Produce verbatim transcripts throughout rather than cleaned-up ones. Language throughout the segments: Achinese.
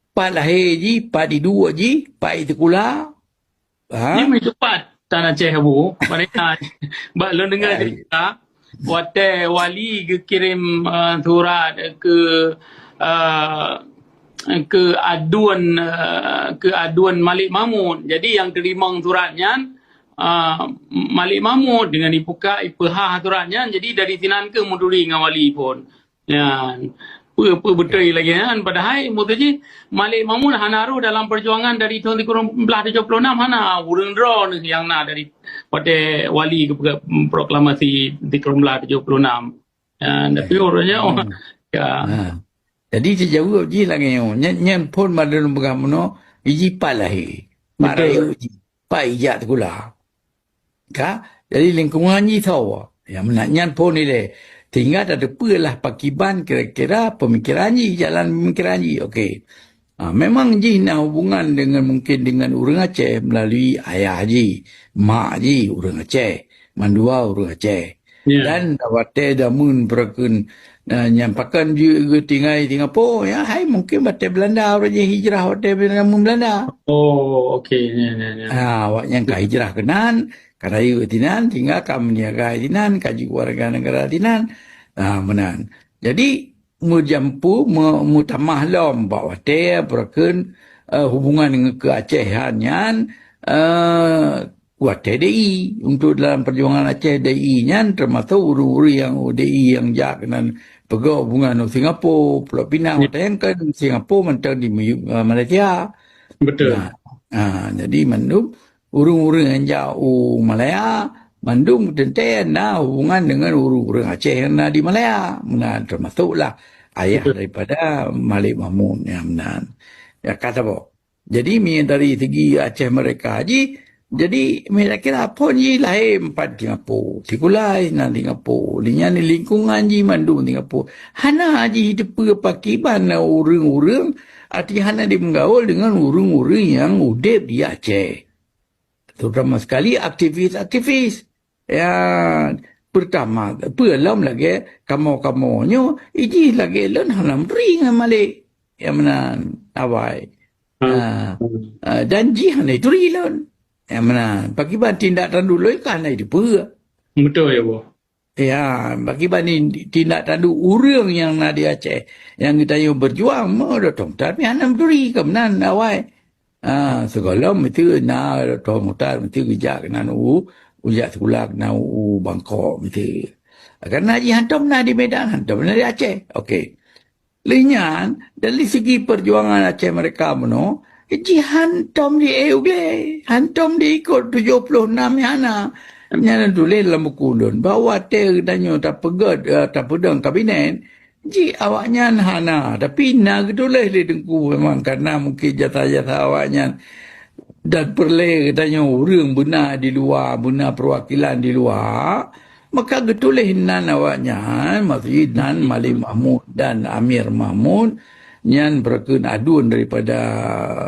Pat lahé jih, pat iduek jih, pat isikula. Ha? Jih meutupat tan Aceh, Abu. Maknanya, bak lôn deungoe cerita, watèe wali geukirém, eh, surat keu, eh, keu aduen, eh, keu aduen Malik Mahmud. Jadi, nyang teurimong surat nyan, eh, Malik Mahmud, deungon ibuka, ipeuhah surat nyan. Jadi, dari sinan keuh meuturi ngon wali phôn. Nyan. Peue, peue beutôi lagèe nyan, padahai maksud jih Malik Mahmud hana rôh dalam perjuangan dari thôn sikureueng blaih tujoh ploh nam, hana. Ureueng droeneuh nyang na dari watèe wali geupeugah proklamasi sikureueng blaih tujoh ploh nam. Nyan, tapi ureueng nyoe, hmm, ya. Ha. Jadi, sijaweueb jih lagèe nyoe. Nyan, nyan phôn mandum peugah meunoe, jih pat lahé. Pat, betul, rayeuk jih. Pat ijak sikula. Ka? Jadi lingkungan jih tho. Ya, meunan nyan phôn ilèe. Sehingga tateupeue lah pakiban kira-kira pemikiran jih, jalan pemikiran jih. Okey. Ha, memang jih na hubungan dengan, mungkin dengan ureueng Aceh melalui ayah jih, mak jih ureueng Aceh, mandua ureueng Aceh. Ya. Dan watèe jameun peureukeuen, eh, nyan pakon jeuet geutinggai Singapura, ya, hai mungkin watèe Belanda, ureueng jih hijrah watèe jameun Belanda. Oh, okey. Ya, ya, ya. Ha, awak nyan ka hijrah keunan, ka rayeuk sinan, sehingga ka meuniaga sinan, ka jiwarga negara sinan. Ha, meunan. Jadi, meujampu, me-, meutamah lom bak watèe peureukeuen, eh, hubungan ngon keu Aceh han nyan, eh, watèe D I. Untuk dalam perjuangan Aceh, D I nyan teumasok ureueng-ureueng nyang D I nyang jak keunan peugöt hubungan u Singapura, Pulo Pinang, ya, watèe nyan kan Singapura mantong di Mayu-, eh, Malaysia. Betul. Nah, ah, jadi mandum ureueng-ureueng nyang jak u Malaya, mandum teuntèe na hubungan dengan ureueng-ureueng Aceh nyang na di Malaya. Meunan teumasoklah ayah, betul, daripada Malik Mahmud nyan meunan. Ya, ka saboh. Jadi, mi dari segi Aceh Merdeka jih, jadi, mi kira phôn jih lahé pat Singapura, sikula nan Singapura. Lé nyan lingkungan jih mandum Singapura. Hana jih teupeue pakiban na ureueng-ureueng, arti hana dimeugaul dengan ureueng-ureueng nyang udép di Aceh. Terutama sekali aktivis-aktivis. Ya, pertama, peue lom lagèe kamoe-kamoe nyoe, ijih lagèe lôn hana meuturi ngon Malik. Ya, meunan, awai. Hmm. Ah, ah, dan jih hana ituri lôn. Ya, meunan. Pakiban tindak tanduk lôn ka hana iteupeue. Beutôi, ya, boh. Ya, pakiban ni tindak tanduk ureueng nyang na di Aceh. Nyang geutanyoe berjuang, meu dotong, tapi hana meuturi, ka meunan, awai. Ah, sigohlom miseue na Dokto Mukhtar, miseue geujak keunan u, geujak sikula keunan u Bangkok miseue. Karena jih hantom na di Medan, hantom na di Aceh. Okey. Lé nyan, dari segi perjuangan Aceh Merdeka meunoe, jih hantom di-e u glé, hantom diikot tujoh ploh nam nyan na. Nyan tuléh lam buku lôn, bahwa watèe geutanyoe tapeugöt, eh, tapeudong kabinet, jih awaknyan hana, tapi na geutuléh lé Teungku memang karena mungkin jasa-jasa awaknyan dan peureulèe geutanyoe ureueng beuna di luwa, beuna peuwakilan di luwa, maka geutuléh nan awaknyan, maksud jih nan Malik Mahmud dan Amir Mahmud, nyan beureukeuen aduen daripada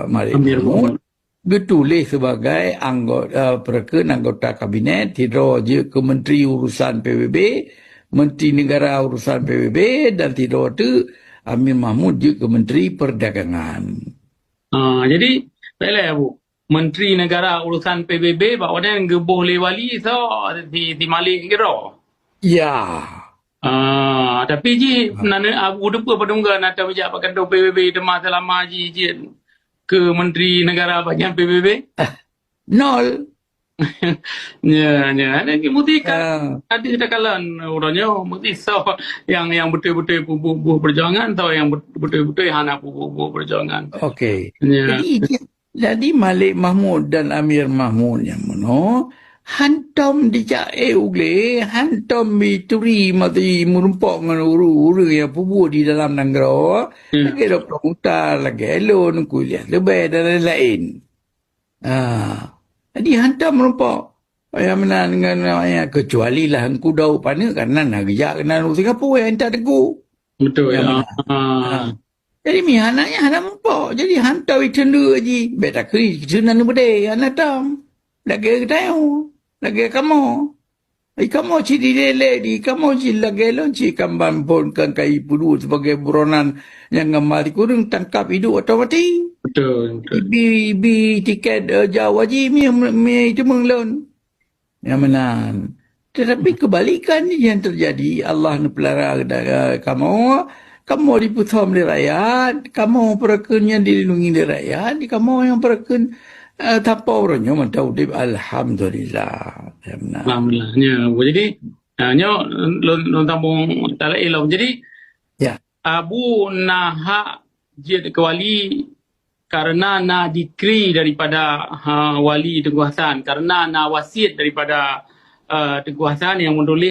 Malik Amir Mahmud. Mahmud. Geutuléh sibagai anggota, eh, peureukeuen anggota kabinet, sidroe jeuet keu Menteri Urusan P B B, Menteri Negara Urusan P B B, dan sidroe teuk Amir Mahmud jeuet keu Menteri Perdagangan. Ah, jadi, tak lé, Bu. Menteri Negara Urusan P B B, bak wadang geuboh lé wali, so, si, si Malik keudroe. Ya. Ah, tapi jih, ha, nan, ah, u teupeu padum geuh na teuh jak bak kantor P B B teuma selama jih jeuet keu Menteri Negara bagian P B B? Ah, nol. Ya, ya. Ada ni mesti kan, ya, ada kita kalan orang nyo, mesti so yang, yang betul-betul bubuh perjuangan atau yang betul-betul hana bubuh perjuangan. Okey. Ya. Jadi, Jadi, Malik Mahmud dan Amir Mahmud nyang meunoe hantom dijak éh u glé, hantom jituri mati meurumpok ngon ureuëng-ureuëng nyang peubuet di dalam nanggroe, hmm, lagée Dokto Mukhtar, lagée lôn, Teungku Ilyas Leubèe dan laén-laén. Ah, jadi hantom meurumpok. Nyang meunan ngon, keucuali lah Teungku Daud Paneuk, karena na geujak keunan u Singapura nyang intat Teungku. Betul, ya. Nyang meunan. Ah. Ah. Jadi, meuhana nyan hana meurumpok. Jadi, hantom jiteuntèe jih. Bèk takheun jiteuntèe na neubeudé, hana tom. Lagèe geutanyoe, lagèe kamoe. Ikamoe cit dilèe-lèe di, ikamoe cit lagèe lôn cit, kaban phôn kan kai peuduek sebagai buronan nyang gamba sikureueng, tangkap, iduek atau mati. Betul, betul. Ibi, ibi tiket eh, jauh haji mi, mi itu menglon. Yang meunan. Tetapi kebalikan yang terjadi, Allah neupeulara eh, kamoe, kamoe dipeusom lé rakyat, kamoe peurakeun nyang dilindungi lé rakyat, kamoe nyang peurakeun eh, tanpa uroe nyoe mantong udép, alhamdulillah. Yang meunan. Alhamdulillah. Ya, jadi ha, nyoe lôn lôn sambung talai lom. Jadi Ya. Abu na hak jeuet keu wali karena na dikri daripada ha, wali Teungku Hasan, karena na wasiet daripada uh, Teungku Hasan yang menulis